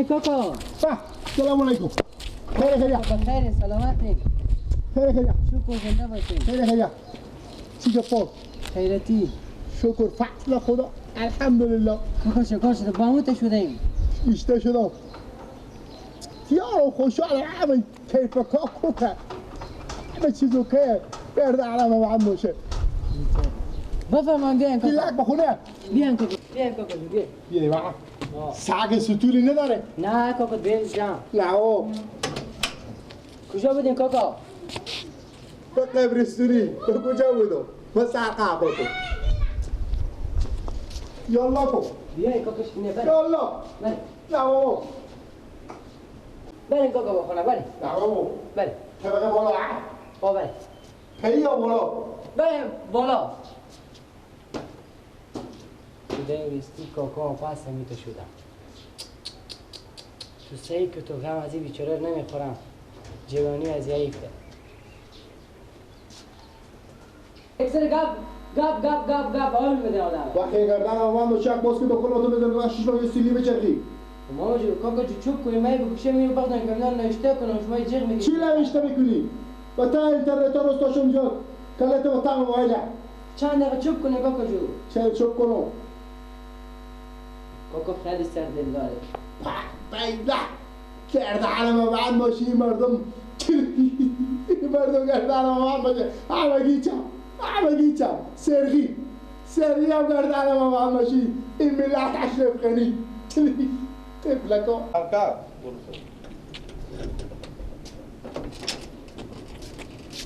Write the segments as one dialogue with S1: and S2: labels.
S1: کاکا
S2: السلام علیکم. خیر خیر.
S1: بخیر سلامتی.
S2: خیر خیر.
S1: شکر زنده باشین.
S2: خیر خیر. چی پاک؟
S1: خیرتی.
S2: شکر فضل خدا الحمدلله.
S1: کاکا شکر شده با شده ایم.
S2: بیشتر شدم. یارو خوشحال همه کیف کاکو که همه چیز اوکی برد علم با هم باشه.
S1: بفرمان بیاین کاکا.
S2: بیاین بخونه.
S1: بیاین کاکا. بیاین کاکا بیاین.
S2: بیاین بابا. سگ ستوری نداره.
S1: نه کاکا بیل جان.
S2: نه او.
S1: کجا بودیم کاکا؟
S2: به قبرستونی. به کجا بودم؟ به سرقه بودم. یالا کو.
S1: بیاین کاکا شینه بله.
S2: یالا.
S1: بله.
S2: نه بابا.
S1: بریم کاکا بخونه بله.
S2: نه بابا.
S1: بله.
S2: طبقه بالا.
S1: آ بله.
S2: پی یا بالا؟
S1: بله بالا. بودیم ریستی کاکا پس همیته شدم. تو سعی که تو غم از این بیچاره نمیخورم. جوانی از یایفته. اکثر گپ گپ گپ گپ گپ حال میده آدم.
S2: وقتی گردن آوان و چک باز که بخور تو بزن شش ماه سیلی بچرخی.
S1: ما جو کاکا جو چوب کنی من بگوشه میرم بخدم که من نوشته کنم شما جیغ میگی.
S2: چی نوشته میکنی؟ با تا اینترنت رو استاشون جات. کلت با تا موبایل.
S1: چند دقیقه چوب کنی کاکا جو.
S2: چه چوب کنم؟
S1: کاکا خیلی سر دل داره.
S2: بیده کرد علم بعد باشی مردم مردم گردن ما باشه همگی چم همگی چم سرغی سرغی هم گردن ما باشی این ملت اشرف غنی طفلکا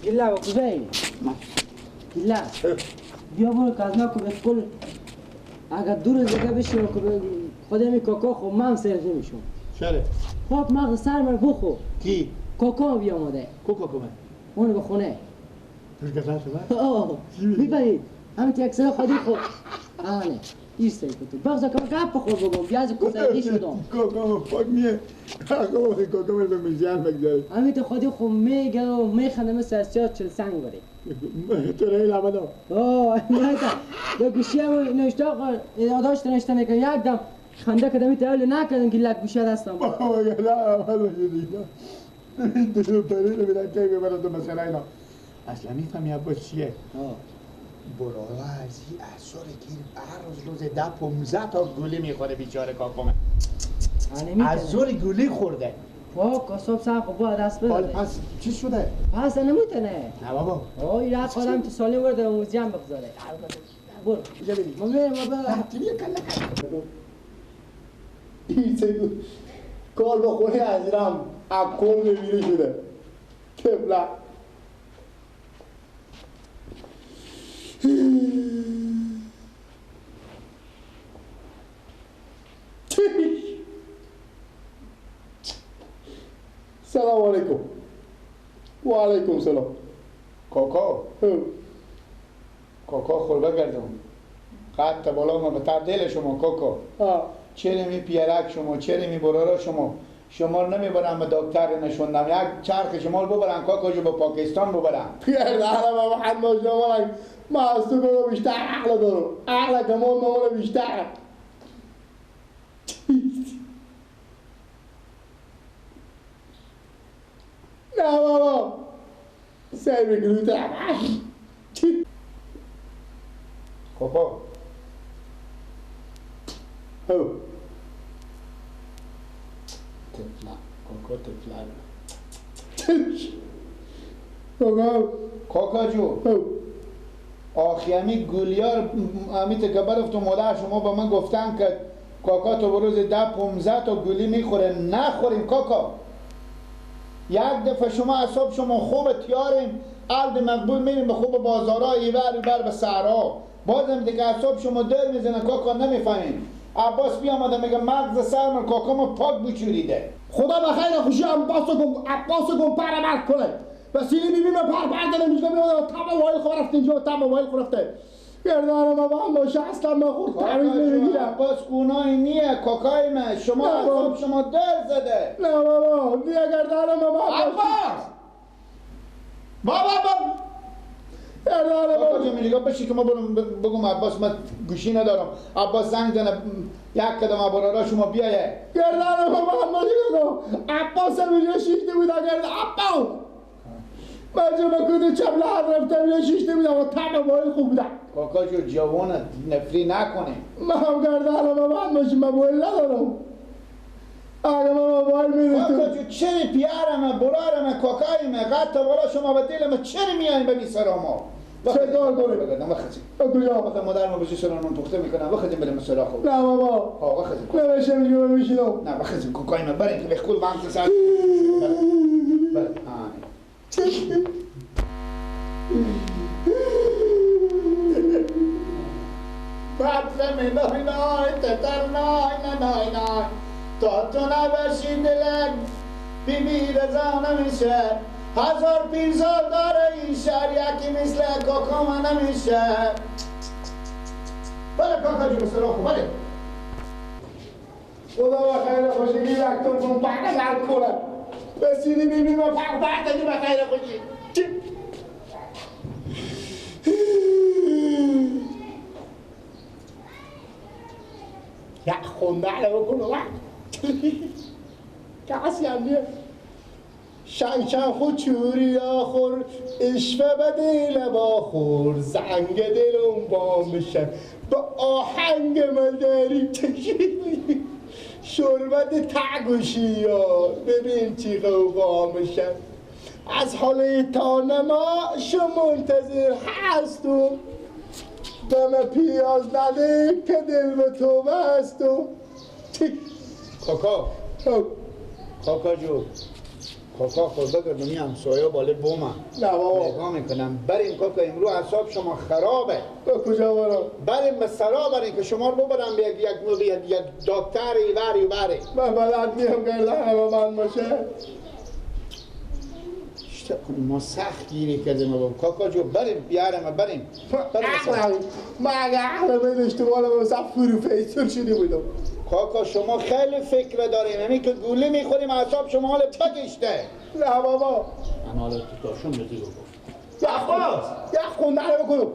S1: گلا کجایی؟ گلا بیا برو کازنا کو به قول اگر دو روز دیگه بشی خودم کاکا خب من سرغی میشم.
S2: چرا؟
S1: خب مغز سر من بخو.
S2: کی؟
S1: کاکا بیا آمده.
S2: کو کاکا من؟
S1: اون به خونه.
S2: آه
S1: میبرید همین یک سر خودی خب آنه ایسته کتو بغضا که گپ بخور بگم بیا از کسایی شدم.
S2: کاکا پاک میه کاکا من به میزان بگذاری.
S1: همین تو خودی خب میگه و میخنده مثل از چهار چل سنگ بری.
S2: تو رای لبدا.
S1: آه نه تا به گوشی هم نوشته یادداشت نوشته میکنه یک دم خنده کردم این نکردم که لک گوشه دستم.
S2: بابا نه اول باشه دیگه. این دو پری رو میدن که ببرد مثلا اینا. اصلا میفهمی عباس چیه؟ برالا از این اثار گیر هر روز روز 10-15 تا گولی میخوره بیچاره کاکامه. از زور گولی خورده.
S1: پاک کاساب سر خب باید دست بده.
S2: پس چی شده؟
S1: پس نمیتونه.
S2: نه بابا.
S1: آه این رفت آدم تو سالم برده موزیم بگذاره. برو.
S2: کجا بریم؟
S1: ما میریم ما بریم.
S2: ایسه کار با خونه از اکل میبینه شده. تفله. سلام علیکم. و علیکم سلام. کاکا کاکا خوربه کردم قد بالا ما به تبدیل شما کاکا. چرا می پیرک شما چرا می برارا شما شما رو نمیبرم به دکتر نشوندم یک چرخ شما رو ببرم کاکا جو به پاکستان ببرم. پیر دارم و محمد شما ما از تو بگو بیشتر عقل دارم عقل کمان مامان بیشتر. نه بابا سر بگیرو کاکا. هو تفلا کاکا تفلا کاکا کاکا جو آخی همی گولیار همی تکبر تو مادر شما با من گفتن که کاکا تو بروز 10-15 تا گولی میخوره. نخوریم کاکا. یک دفعه شما اعصاب شما خوب تیاریم قلب مقبول میریم به خوب بازارها ایور بر به صحرا بازم دیگه اعصاب شما در میزنه کاکا نمیفهمیم. عباس بیامده میگه مغز سر من کاکا ما پاک بچوریده. خدا بخیر خوشی عباس گم عباس گم پر بر کنه و سیلی بیبی من پر پر داره میگه میاد تا موبایل خور رفته اینجا تا موبایل خور رفته.
S3: گردن ما با هم باشه اصلا من خورد تعویض نمیگیرم.
S2: عباس گناهی نیه کاکای من، شما اعصاب شما در زده.
S3: نه بابا نیه گردن ما با هم باشه.
S2: عباس بابا بابا کاکا جون میگه بشی که ما بگم عباس من گوشی ندارم. عباس زنگ زنه یک قدم ابرارا شما بیایه.
S3: گردن ما با هم باشه عباس هم اینجا شیشته بود. گردن عباس من جو بکودو چپ لحظ رفتم اینجا شیشته بودم و طعم موبایل خوب بودم.
S2: کاکا جو جوانت نفری نکنه.
S3: من هم گردن ما با هم باشه موبایل ندارم. اگه من موبایل میدم
S2: کاکا جو چرا پیارمه برارمه کاکایمه قد تا بالا شما به دلمه چرا میایین به میسراما؟
S3: چه کار کنیم؟
S2: بگردم بخزیم.
S3: کجا؟
S2: بخزیم مادر ما بجی سرانون پخته میکنم بخزیم بریم سراخ خود.
S3: نه بابا.
S2: ها بخزیم.
S3: نمیشه میگم میشینم.
S2: نه بخزیم کاکایمه بریم که به خود بانک سر. بله. بطل نای نای تتر نای نای نای تا تو نباشی دلک بی بی رضا نمیشه. هزار پیرزاد داره این شهر یکی مثل کاکا من نمیشه. بله کاکا جون سراخ خو بله.
S3: خدا و خیر خوشی یک تو کن پنگ درد کنم بسیری بی بی من پنگ درد به خیر خوشی. یک خونده رو بکنم کسی هم نیه. شنگ خود چوری آخور اشوه به دل باخور زنگ دلم بام بشه به آهنگ مدری شربت تگوشی ها ببین چی قوقا بشه. از حال تا نما شو منتظر هستم به من پیاز نده که دل به تو بستم.
S2: کاکا کاکا جو کاکا خود بگردم این همسایه بالا بومم.
S3: نه بابا
S2: نگاه میکنم بریم کاکا امروز اعصاب شما خرابه.
S3: به کجا برم؟
S2: بریم به سرا بریم که شما رو ببرم به یک دکتر ایوری بره.
S3: من بلد نیم گردن همه من باشه.
S2: ما سخت گیری کردیم بابا. کاکا جو بریم بیارم بریم.
S3: من اگه عقل بداشتم حالا مثلا پروفسور شده بودم.
S2: کاکا شما خیلی فکر داریم، همین که گوله میخوریم اعصاب شما حال پکشته.
S3: نه بابا
S2: من حالا تو داشون بدی بابا.
S3: عباس یخ خونده رو بکنم.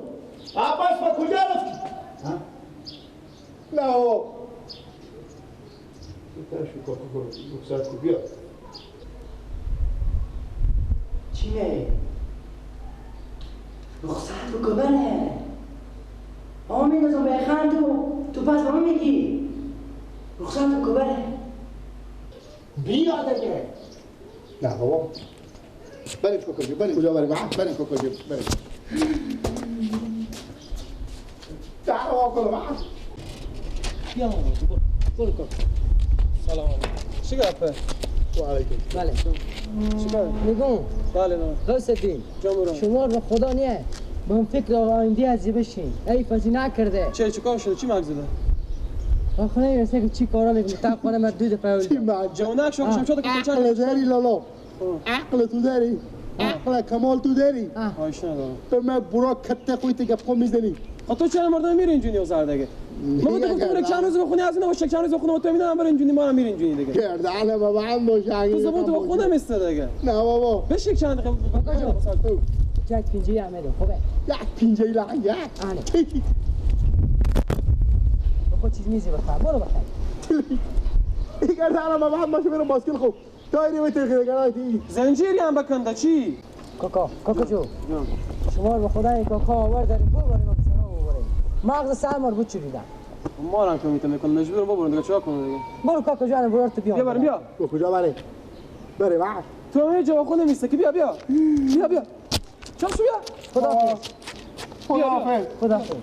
S2: عباس با کجا رفتی؟
S3: نه بابا
S2: کاکا بیا.
S1: چیه؟ رخصت بکن بره. آقا میندازم به خند تو پس به من میگی رخصت بکن بره.
S2: بیا دیگه.
S3: نه بابا
S2: بریم کاکا جو بریم.
S3: کجا بریم؟
S2: بریم کاکا جو بریم.
S3: در آقا کنم.
S1: بیا بابا برو کاکا.
S4: سلام علیکم. چی گپه؟
S3: و علیکم.
S1: بله.
S4: چیکار؟
S1: میگم.
S4: بله نه.
S1: غوث الدین.
S4: جان
S1: شما رو خدا نیه. به اون فکر آینده از بشین. ای فازی نکرده.
S4: چه چیکار شده؟ چی مغزده؟
S1: آخه نمیرسه که چی کارا میکنه. تا خانه من دود پیاوی.
S3: چی مغز؟
S4: جوانک شو شم شده که چند
S3: عقل داری لالا. عقل تو داری. عقل کمال تو داری.
S4: آیش ندارم.
S3: به من برا کته خویت گپ میزنی.
S4: خب تو چرا مردم میری اینجوری و زردگه؟ ما تو گفتم چند روز بخونی از اینا باشه چند روز بخونم تو میدونم برای اینجوری ما هم میرین اینجوری دیگه.
S3: گردن بابا هم باشه.
S4: تو زبون تو خودم است دیگه.
S3: نه بابا.
S4: بشک چند دقیقه
S1: یک پینجه هم بده خوبه.
S3: یک پینجه لعن یک.
S1: آره. خود چیز میزی بخور برو بخیر.
S3: گردن بابا هم باشه برم باسکل خوب. دایره بترخی گردن
S4: زنجیری هم بکنده چی؟
S1: کاکا کاکا جو. شما رو خدای کاکا آورد داریم ببریم مغز سر مار بود چریدم.
S4: ما هم که میتونم میکنم مجبورم ببرم دیگه چیکار کنم دیگه.
S1: برو کاکا جان برو تو بیا.
S4: بیا بریم بیا.
S3: با کجا بریم؟ بریم بعد.
S4: تو هم جواب خود نمیسته که بیا بیا. بیا بیا. چشم بیا.
S1: خداحافظ.
S4: خداحافظ.
S1: خداحافظ.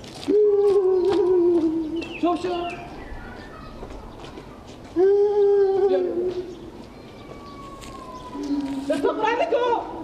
S4: چشم شو. بیا. تو قرآن کو.